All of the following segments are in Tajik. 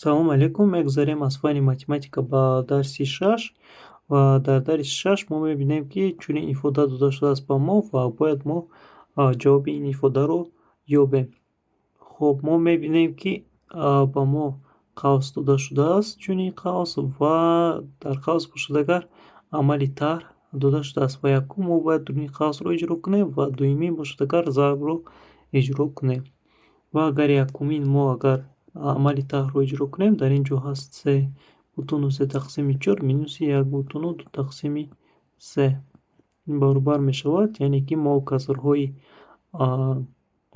Салому алейкум. Мегузарем аз фанни математика ба дарси шаш ва дар дарси шаш мо мебинем, ки чунин ифода дода шудааст ба мо ва бояд мо ҷавоби ин ифодаро ёбем. Хуб, мо мебинем, ки ба мо қавс дода шудааст, чунин қавс, ва дар қавс бошад агар, амали тарҳ дода шудааст ва якум мо бояд дуруни қавсро иҷро кунем ва дуюмин бошад агар, зарбро иҷро кунем. Ва агар якумин мо агар амали тарҳро иҷро кунем, дар ин ҷо ҳаст 3,3 тақсими чор минуси 1,2 тақсими се баробар мешавад, яъне ки мо касрҳои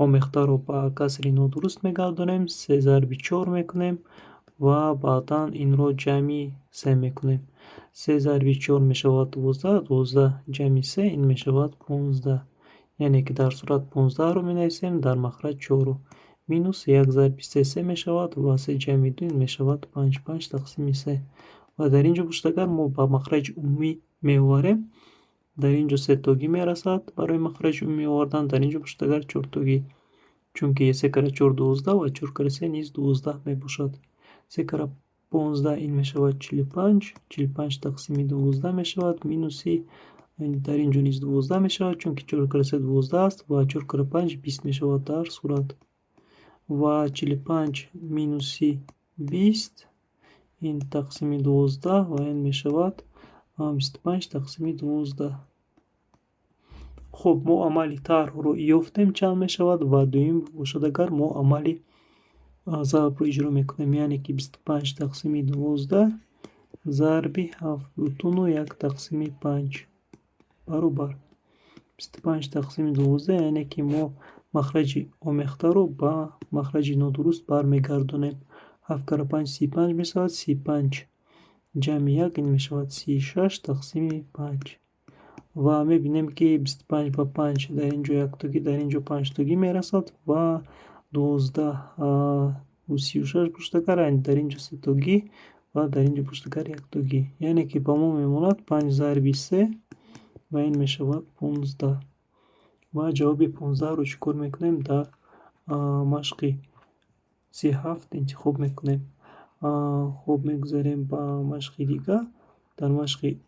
омехтаро ба касри нодуруст мегардонем, се зарби чор мекунем ва баъдан инро ҷамъи се мекунем. Се зарби чор мешавад 12, 12 ҷамъи се ин мешавад 15, яъне ки дар сурат 15-ро менависем, дар махраҷ чорро. Минус як зарби се се мешавад ва се ҷамъи ду ин мешавад панҷ, панҷ тақсими се. Ва дар ин ҷо бошад агар, мо ба махраҷи умумӣ меоварем, дар ин ҷо сетогӣ мерасад барои махраҷи умумӣ овардан, дар ин ҷо бошад агар, чортогӣ, чунки се кара чор 12 ва чор кара се низ 12 мебошад. Се кара 15 ин мешавад 45, 45 тақсими 12 мешавад, минуси дар ин ҷо низ 12 мешавад, чунки чор кара се 12 аст ва чор кара панҷ 20 мешавад дар сурат. Ва 45 минуси 20 ин тақсими 12 ва ин мешавад 25 тақсими 12. Хуб, мо амали тарҳро ёфтем, чанд мешавад, ва дуюм бошад агар, мо амали зарбро иҷро мекунем, яъне ки 25 тақсими 12 зарби 7,1 тақсими панҷ баробар 25 тақсими 12, яъне ки мо махраҷи омехтаро ба махраҷи нодуруст бармегардонем. Ҳафт кара панҷ 35 мешавад, 35 ҷамъи як ин мешавад 36 тақсими панҷ. Ва мебинем, ки 25 ба панҷ дар ин ҷо яктогӣ, дар ин ҷо панҷтогӣ мерасад ва 12 36 бошад агар, дар ин ҷо сетогӣ ва дар ин ҷо бошад агар, яктогӣ. Яъне ки ба мо мемонад панҷ зарби се ва ин мешавад 15. Ва ҷавоби 15-ро чӣ кор мекунем? Дар машқи 37 интихоб мекунем. Хуб, мегузарем ба машқи дигар. Дар машқи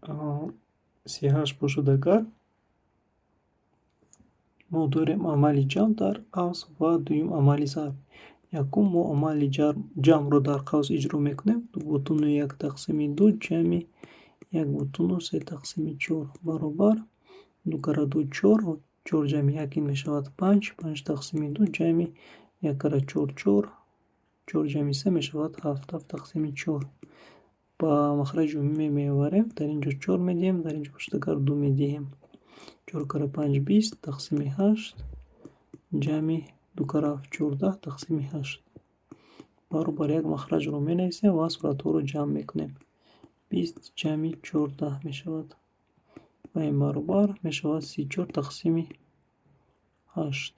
38 бошад агар, мо дорем амали ҷамъ дар қавс ва дуюм амали зарб. Якум мо амали ҷамъро дар қавс иҷро мекунем: 2,1 тақсими ду ҷамъи 1,3 тақсими чор баробар ду кара ду чор, чор ҷамъи як ин мешавад панҷ, панҷ тақсими ду ҷамъи як кара чор чор, чор ҷамъи се мешавад ҳафт, ҳафт тақсими чор. Ба махраҷи умумӣ меоварем, дар ин ҷо чор медиҳем, дар ин ҷо бошад агар, ду медиҳем. Чор кара панҷ 20 тақсими ҳашт ҷамъи ду кара ҳафт 14 тақсими ҳашт баробар. Як махраҷро менависем ва суратҳоро ҷамъ мекунем. 20 ҷамъи 14 мешавад ва ин баробар мешавад 34 тақсими ҳашт.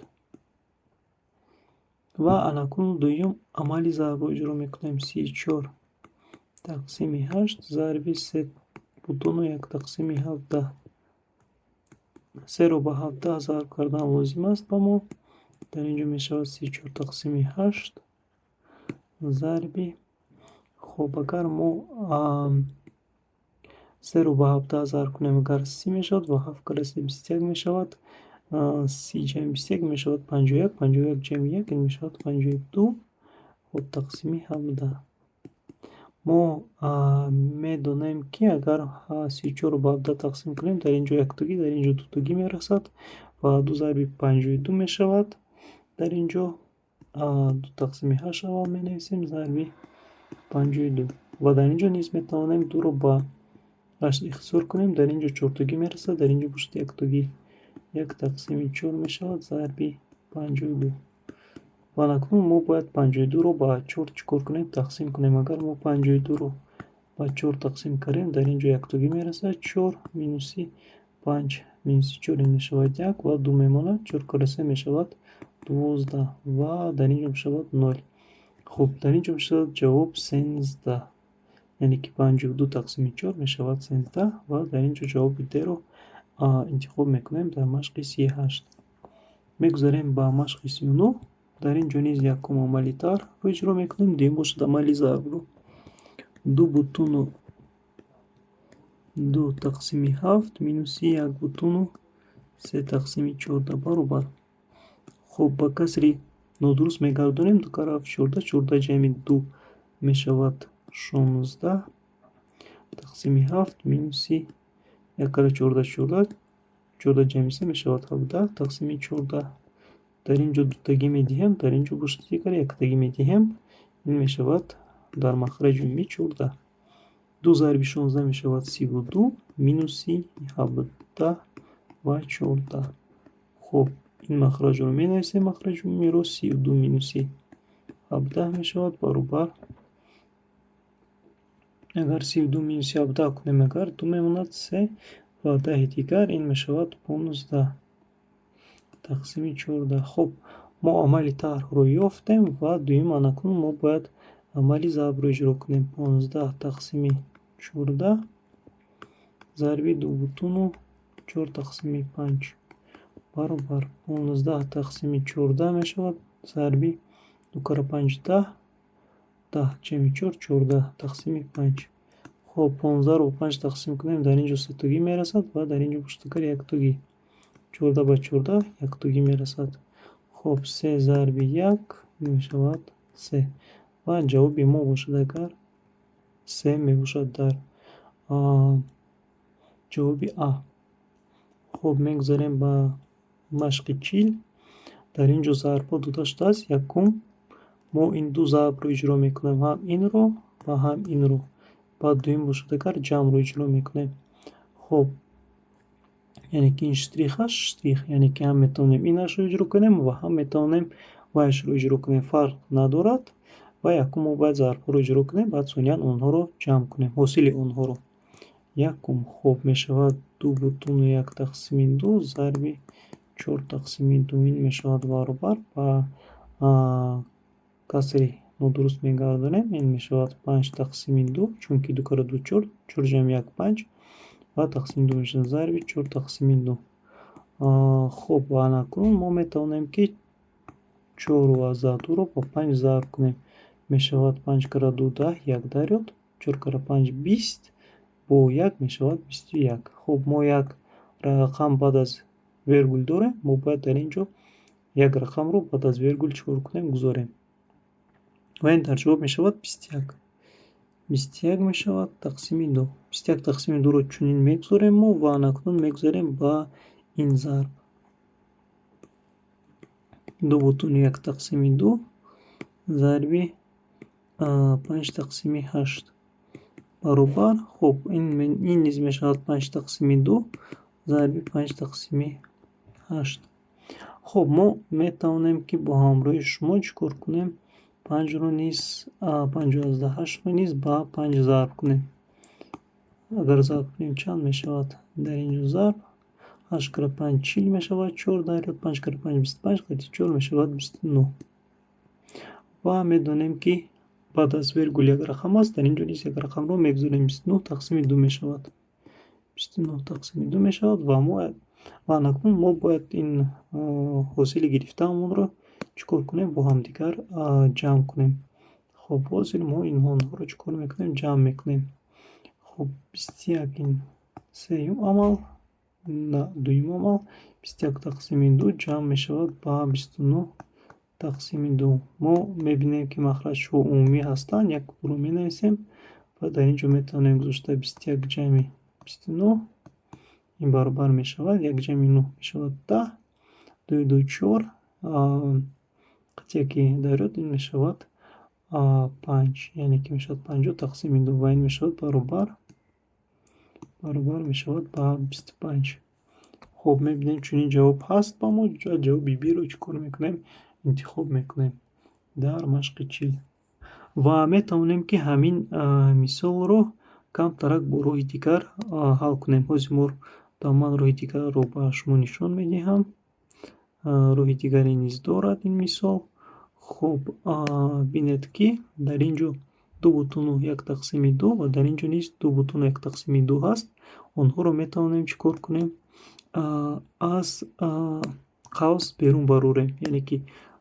Ва анакун дуюм амали зарбро иҷро мекунем: 34 тақсими ҳашт зарби 3,1 тақсими 17. Серо ба 17 зарб кардан лозим аст ба мо. Дар ин ҷо мешавад 34 тақсими ҳашт зарби. Хуб, агар мо серо ба 17 зарб кунем агар, 30 мешавад ва ҳафт кара се 21 мешавад. 30 ҷамъи 21 мешавад 51, 51 ҷамъи як ин мешавад 52. Хуб, тақсими 17. Мо медонем, ки агар 34-ро ба 17 тақсим кунем, дар ин ҷо яктогӣ, дар ин ҷо дутогӣ мерасад ва ду зарби 52 мешавад. Дар ин ҷо ду тақсими ҳашт аввал менависем, зарби 52. Ва дар ин ҷо низ метавонем дуро ба ҳашт ихтисор кунем, дар ин ҷо чортогӣ мерасад, дар ин ҷо бошад, яктогӣ, як тақсими чор мешавад зарби 52. Ва акнун мо бояд 52-ро ба чор чӣ кор кунем? Тақсим кунем. Агар мо 52-ро ба чор тақсим кардем, дар ин ҷо яктогӣ мерасад, чор минуси панҷ минуси чор ин мешавад як ва ду мемонад, чор кара се мешавад 12 ва дар ин ҷо мешавад нол. Хуб, дар ин ҷо мешавад ҷавоб 13, яъне ки 52 тақсими чор мешавад 13 ва дар ин ҷо ҷавоби Д-ро интихоб мекунем дар машқи 38. Мегузарем ба машқи 39. Дар ин ҷо низ якум амали тарҳро иҷро мекунем, дуюм бошад амали зарбро. 2,2 тақсими 7 минуси 1,3 тақсими 14 баробар. Хуб, ба касри нодуруст мегардонем. Ду кара ҳафт 14, 14 ҷамъи ду мешавад 16 тақсими ҳафт минуси як кара 14 14, 14 ҷамъи се мешавад 17 тақсими 14. Дар ин ҷо дутагӣ медиҳем, дар ин ҷо бошад дигар яктагӣ медиҳем. Ин мешавад дар махраҷи умумӣ 14. Ду зарби 16 мешавад 32 минуси 17 ва 14. Хуб, ин махраҷро менависем, махраҷи умумиро 32 минуси 17 мешавад баробар. Агар 32 минуси 17 кунем, агар ду мемонад, се ва даҳи дигар, ин мешавад 15 тақсими 14. Хуб, мо амали тарҳро ёфтем ва дуюм анакнун мо бояд амали зарбро иҷро кунем. 15 тақсими 14 зарби 2,4 тақсими панҷ баробар 15 тақсими 14 мешавад зарби ду кара панҷ 10, 10 ҷамъи чор 14 тақсими панҷ. Хуб, 15-ро ба панҷ тақсим кунем, дар ин ҷо сетогӣ мерасад ва дар ин ҷо бошад агар яктогӣ. 14 ба 14 яктогӣ мерасад. Хуб, се зарби як мешавад се ва ҷавоби мо бошад агар се мебошад дар ҷавоби А. Хуб, мегузарем ба машқи 40. Дар ин ҷо зарбҳо дода шудааст. Якум, мо ин ду зарбро иҷро мекунем, ҳам инро ва ҳам инро. Баъд дуюм бошад агар ҷамъро иҷро мекунем. Хуб, яъне ки ин штрих аст, штрих, яъне ки ҳам метавонем инашро иҷро кунем ва ҳам метавонем вайшро иҷро кунем, фарқ надорад. Ва якум мо бояд зарбҳоро иҷро кунем, баъд сониян онҳоро ҷамъ кунем, ҳосили онҳоро. Якум, хуб, мешавад 2,1 тақсими ду зарби чор тақсими ду. Ин мешавад баробар, ба касри нодуруст мегардонем, ин мешавад панҷ тақсими ду, чунки ду кара ду чор, чор ҷамъи як панҷ ва тақсими ду мешавад зарби чор тақсими ду. Хуб, ва анакнун мо метавонем, ки чору аздаҳ дуро ба панҷ зарб кунем. Мешавад панҷ кара ду 10, як дарёд, чор кара панҷ 20, бо як мешавад 21. Хуб, мо як рақам баъд аз вергул дорем, мо бояд дар ин ҷо як рақамро баъд аз вергул чӣ кор кунем? Гузорем. Ва ин дар ҷавоб мешавад 21. 21 мешавад тақсими ду. 21 тақсими дуро чунин мегузорем мо ва анакнун мегузарем ба ин зарб. 2,1 тақсими ду зарби панҷ тақсими ҳашт баробар. Хуб, ин низ мешавад панҷ тақсими ду зарби панҷ тақсими ҳашт. Хуб, мо метавонем, ки бо ҳамроҳи шумо чӣ кор кунем? Панҷро низ, панҷу аздаҳ ҳаштро низ ба панҷ зарб кунем. Агар зарб кунем, чанд мешавад? Дар ин ҷо зарб ҳашт кара панҷ 40 мешавад, чор дарёд, панҷ кара панҷ 25, қати чор мешавад 29. Ва медонем, ки баъд аз вергул як рақам аст, дар ин ҷо низ як рақамро мегузорем. 29 тақсими ду мешавад. 29 тақсими ду мешавад ва мо ва анакнун мо бояд ин ҳосили гирифтаамонро чӣ кор кунем? Бо ҳамдигар ҷамъ кунем. Хуб, ҳозир мо инҳоро чӣ кор мекунем? Ҷамъ мекунем. Хуб, 21, ин сеюм амал, на, дуюм амал, 21 тақсими ду ҷамъ мешавад ба 29 тақсими ду. Мо мебинем, ки махраҷҳо умумӣ ҳастанд, як буро менависем ва дар ин ҷо метавонем гузошта 21 ҷамъи 29, ин баробар мешавад як ҷамъи нӯҳ мешавад 10, дуи ду чор, қатъияки дарёд, ин мешавад панҷ, яъне ки мешавад 50 тақсими ду ва ин мешавад баробар мешавад ба 25. Хуб, мебинем, чунин ҷавоб ҳаст ба мо. Ҷавоби Б-ро чӣ кор мекунем? Интихоб мекунем дар машқи 40. Ва метавонем, ки ҳамин мисолро камтарак бо роҳи дигар ҳал кунем. Ҳозир мо ман роҳи дигарро ба шумо нишон медиҳам. Роҳи дигаре низ дорад ин мисол. Хуб, бинед, ки дар ин ҷо 2,1 тақсими ду ва дар ин ҷо низ 2,1 тақсими ду ҳаст. Онҳоро метавонем чӣ кор кунем? Аз қавс берун барорем, яъне ки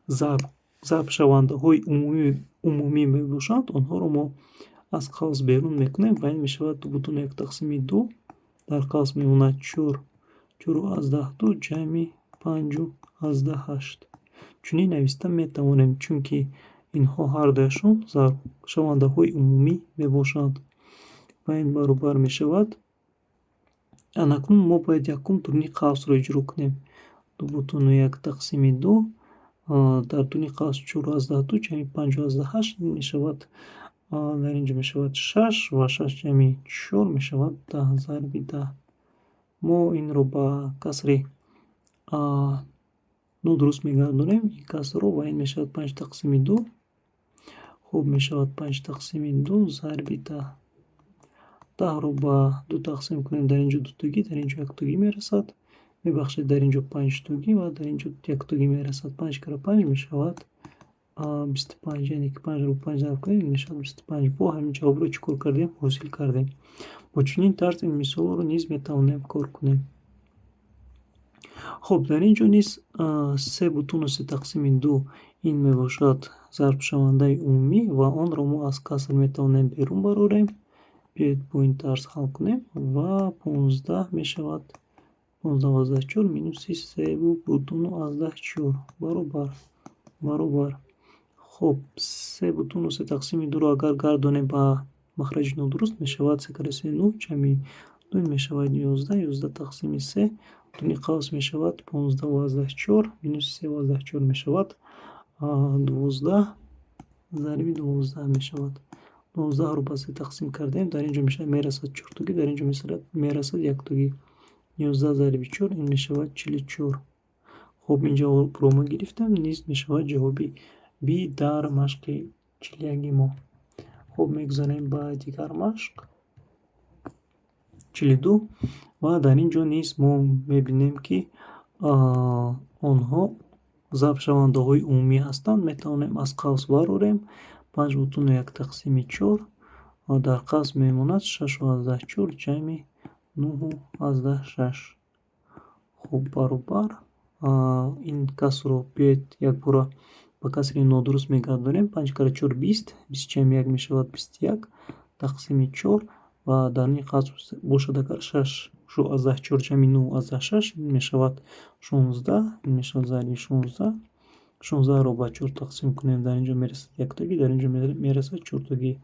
зарб Зарбшавандаҳои умумӣ мебошанд, онҳоро мо аз қавс берун мекунем ва ин мешавад 2,1 тақсими 2, дар қавс мемонад 4, 4,2 ҷамъи 5,8. Чунин нависта метавонем, чунки инҳо ҳардуяшон зарбшавандаҳои умумӣ мебошанд. Ва ин баробар мешавад. Анакнун мо бояд якум дуруни қавсро иҷро кунем. 2,1 тақсими 2, дар дуруни қавс 4,2 ҷамъи 5,8 мешавад, дар инҷо мешавад 6 ва 6 ҷамъи 4 мешавад 10 зарби 10. Мо инро ба касри нодуруст мегардонем, ин касрро, ва ин мешавад 5 тақсими 2. Хуб, мешавад 5 тақсими 2 зарби 10. 10-ро ба 2 тақсим кунем, дар инҷо дутогӣ, дар инҷо яктогӣ мерасад. Мебахшед, дар инҷо панҷтогӣ ва дар инҷо яктогӣ мерасад. 5 кара 5 мешавад 25, яъне ки 5-ро 5 зарб кунем, мешавад 25. Бо ҳамин ҷавобро чӣ кор кардем? Ҳосил кардем. Бо чунин тарз ин мисолро низ метавонем кор кунем. Хуб, дар ин ҷо низ 3,3 тақсими 2, ин мебошад зарбшавандаи умумӣ ва онро мо аз каср метавонем берун барорем. Биёед, бо ин тарз ҳал кунем ва 15 мешавад 15,4 минуси 3,4 баробар. Хуб, 3,3 тақсими 2-ро агар гардонем ба махраҷи нодуруст, мешавад се кара се нӯҳ ҷамъи ду мешавад 11, 11 тақсими се, дуруни қавс мешавад 15,4 минуси 3,4 мешавад 12 зарби 12 мешавад. 12-ро ба се тақсим кардем, дар ин ҷо мерасад чортогӣ, дар ин ҷо мерасад яктогӣ. 11 зарби чор, ин мешавад 44. Хуб, ин ҷавобро мо гирифтем, низ мешавад ҷавоби Б дар машқи 41-и мо. Хуб, мегузарем ба дигар машқ, 42, ва дар ин ҷо низ мо мебинем, ки онҳо зарбшавандаҳои умумӣ ҳастанд. Метавонем аз қавс барорем 5,1 тақсими чор, дар қавс мемонад 6,4 ҷамъи 9,6. Хуб, баробар. Ин касрро биёед, якбора ба касри нодуруст мегардонем. Панҷ кара чор 20, 20 ҷамъи як мешавад 21, тақсими чор ва дар ин қавс бошад агар 6,4 ҷамъи 9,6 ин мешавад 16, ин мешавад зарби 16. 16-ро ба чор тақсим кунем, дар ин ҷо мерасад яктогӣ, дар ин ҷо мерасад чортогӣ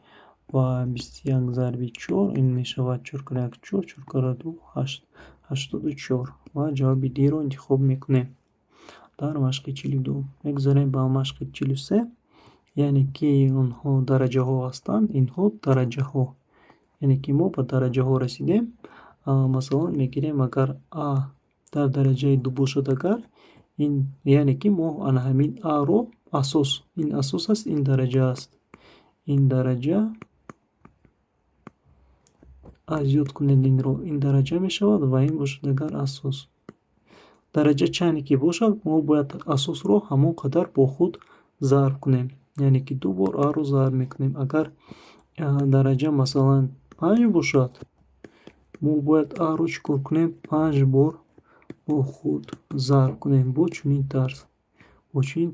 ва 21 зарби чор, ин мешавад чор кара як чор, чор кара ду ҳашт, 84 ва ҷавоби Д-ро интихоб мекунем дар машқи 42. Мегузарем ба машқи 43, яъне ки онҳо дараҷаҳо ҳастанд, инҳо дараҷаҳо, яъне ки мо ба дараҷаҳо расидем. Масалан, мегирем, агар а дар дараҷаи ду бошад, агар ин, яъне ки мо ана ҳамин а-ро асос, ин асос аст, ин дараҷа аст, ин дараҷа а зиёд кунед инро, ин дараҷа мешавад ва ин бошад агар асос. Дараҷа чанде ки бошад, мо бояд асосро ҳамон қадар бо худ зарб кунем, яъне ки ду бор а-ро зарб мекунем. Агар дараҷа, масалан, панҷ бошад, мо бояд а-ро чӣ кор кунем? Панҷ бор бо худ зарб кунем. Бо чунин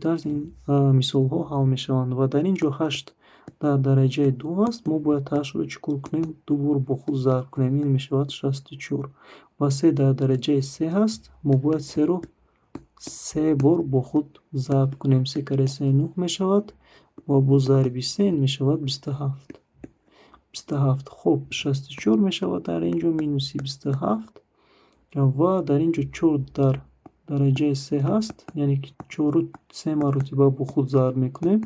тарз ин мисолҳо ҳал мешаванд ва дар ин ҷо ҳашт дар дараҷаи ду аст. Мо бояд ҳаштро чӣ кор кунем? Ду бор бо худ зарб кунем, ин мешавад 64. Ва се дар дараҷаи се ҳаст, мо бояд серо се бор бо худ зарб кунем. Се кара се нӯҳ мешавад ва бо зарби се ин мешавад 27, 27. Хуб, 64 мешавад дар ин ҷо минуси 27 ва дар ин ҷо чор дар дараҷаи се ҳаст, яъне ки чору се маротиба бо худ зарб мекунем,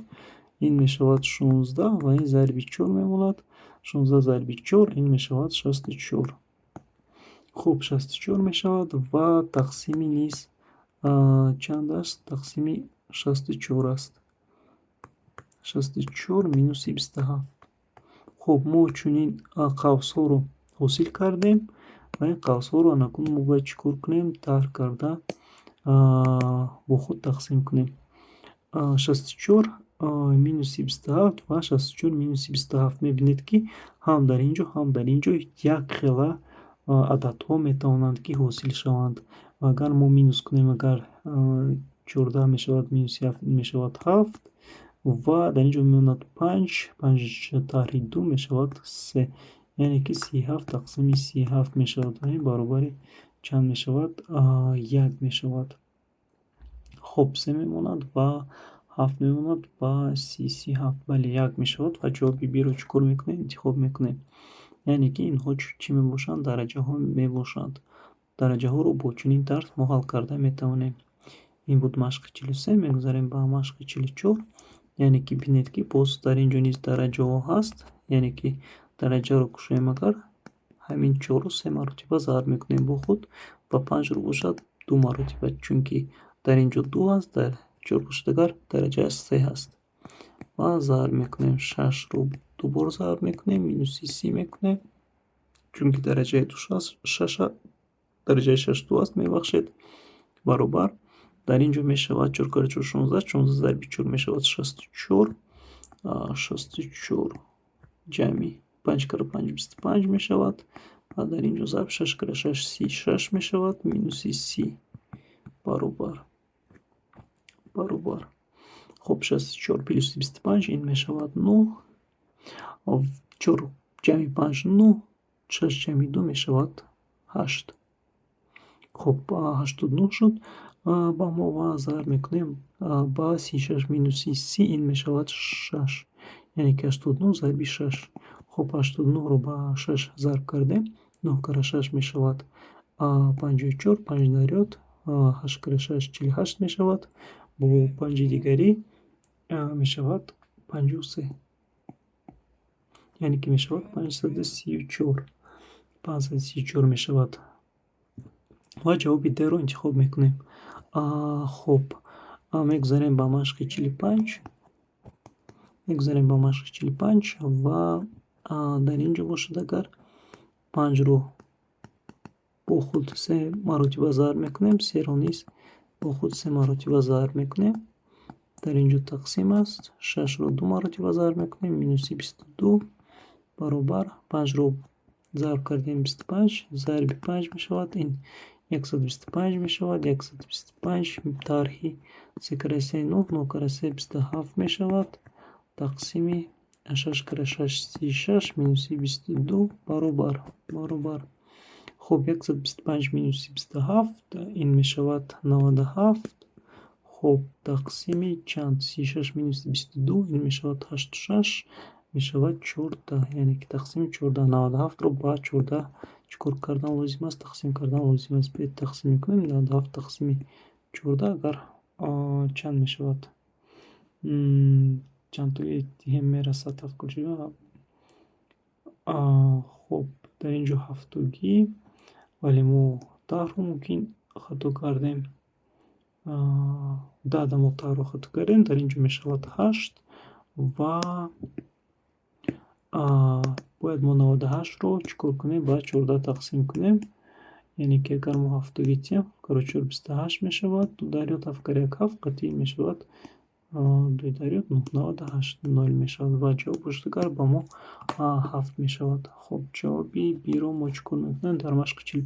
ин мешавад 16 ва ин зарби чор мемонад. 16 зарби чор, ин мешавад 64. Хуб, 64 мешавад ва тақсими низ чанд аст? Тақсими 64 аст, 64 минуси 27. Хуб, мо чунин қавсҳоро ҳосил кардем ва ин қавсҳоро анакун мо бояд чӣ кор кунем? Тарҳ карда бо худ тақсим кунем. 64 минуси 27 ва 64 минуси 27. Мебинед, ки ҳам дар ин ҷо, ҳам дар ин ҷо як хела ададҳо метавонанд ки ҳосил шаванд. Ва агар мо минус кунем, агар 14 мешавад, минуси ҳафт мешавад ҳафт. Ва дар ин ҷо мемонад панҷ, панҷ тарҳи ду мешавад се. Яъне ки 37 тақсими 37 мешавад ва ин баробари чанд мешавад? Як мешавад. Хуб, се мемонад ва ҳафт мемонад ва 37. Бале, як мешавад ва ҷавоби Б-ро чӣ кор мекунем? Интихоб мекунем. Яъне ки инҳо чӣ мебошанд? Дараҷаҳо мебошанд. Дараҷаҳоро бо чунин тарз мо ҳал карда метавонем. Ин буд машқи 43. Мегузарем ба машқи 44. Яъне ки бинед, ки боз дар ин ҷо низ дараҷаҳо ҳаст. Яъне ки дараҷаро кушоем агар, ҳамин чорро се маротиба зарб мекунем бо худ ва панҷро бошад ду маротиба, чунки дар ин ҷо ду аст, дар чор бошад агар, дараҷааш се ҳаст. Ва зарб мекунем, шашро ду бор зарб мекунем, минуси 30 мекунем, чунки дараҷаи ду шаш, дараҷаи шаш ду аст, мебахшед, баробар. Дар ин ҷо мешавад чор кара чор 16, 16 зарби чор мешавад 64, 64 ҷамъи панҷ кара панҷ 25 мешавад ва дар ин ҷо зарб шаш кара шаш 36 мешавад, минуси 30 баробар. Хуб, 64 плюси 25 ин мешавад нӯҳ, чор ҷамъи панҷ нӯҳ, шаш ҷамъи ду мешавад ҳашт. Хуб, 89 шуд ба мо ва зарб мекунем ба 36 минуси 30, ин мешавад шаш. Яъне ки 89 зарби шаш. Хуб, 89-ро ба шаш зарб кардем, нӯҳ кара шаш мешавад 54, панҷ дар ёд, ҳашт кара шаш 48 мешавад, бо панҷи дигарӣ мешавад 53. Яъне ки мешавад 534. 534 мешавад. Ва ҷавоби Д-ро интихоб мекунем. Хуб, мегузарем ба машқи 45. Мегузарем ба машқи 45 ва дар ин ҷо бошад агар, панҷро бо худ се маротиба зарб мекунем, серо низ бо худ се маротиба зарб мекунем. Дар ин ҷо тақсим аст. Шашро ду маротиба зарб мекунем, минуси 22 баробар панҷро зарб кардем 25, зарби панҷ мешавад, ин 125 мешавад, 125 тарҳи се кара се нӯҳ, нӯҳ кара се 27 мешавад, тақсими шаш кара шаш 36, минуси 22 баробар. Хуб, 125 минуси 27 ин мешавад 97. Хуб, тақсими чанд? 36 минуси 22 ин мешавад 86, мешавад 14, яъне ки тақсими 14. 97-ро ба 14 чӣ кор кардан лозим аст? Тақсим кардан лозим аст. Биёед, тақсим мекунем. 97 тақсими 14 агар чанд мешавад? Чандтои диҳем мерасад? Хуб, дар ин ҷо ҳафтогӣ, вале мо 10-ро мумкин хато кардем. Да, мо 10-ро хато кардем, дар ин ҷо мешавад ҳашт ва бояд мо 98-ро чӣ кор кунем? Ба 14 тақсим кунем. Яъне ки агар мо ҳафтогӣ тиҳем, ҳафт кара чор 28 мешавад, ду дар ёд ҳафт кара як ҳафт, қатъӣ мешавад дуи дар ёд нӯҳ, 98 нол мешавад ва ҷавоб бошад агар, ба мо ҳафт мешавад. Хуб, ҷавоби Б-ро мо чӣ кор мекунем дар машқи 45?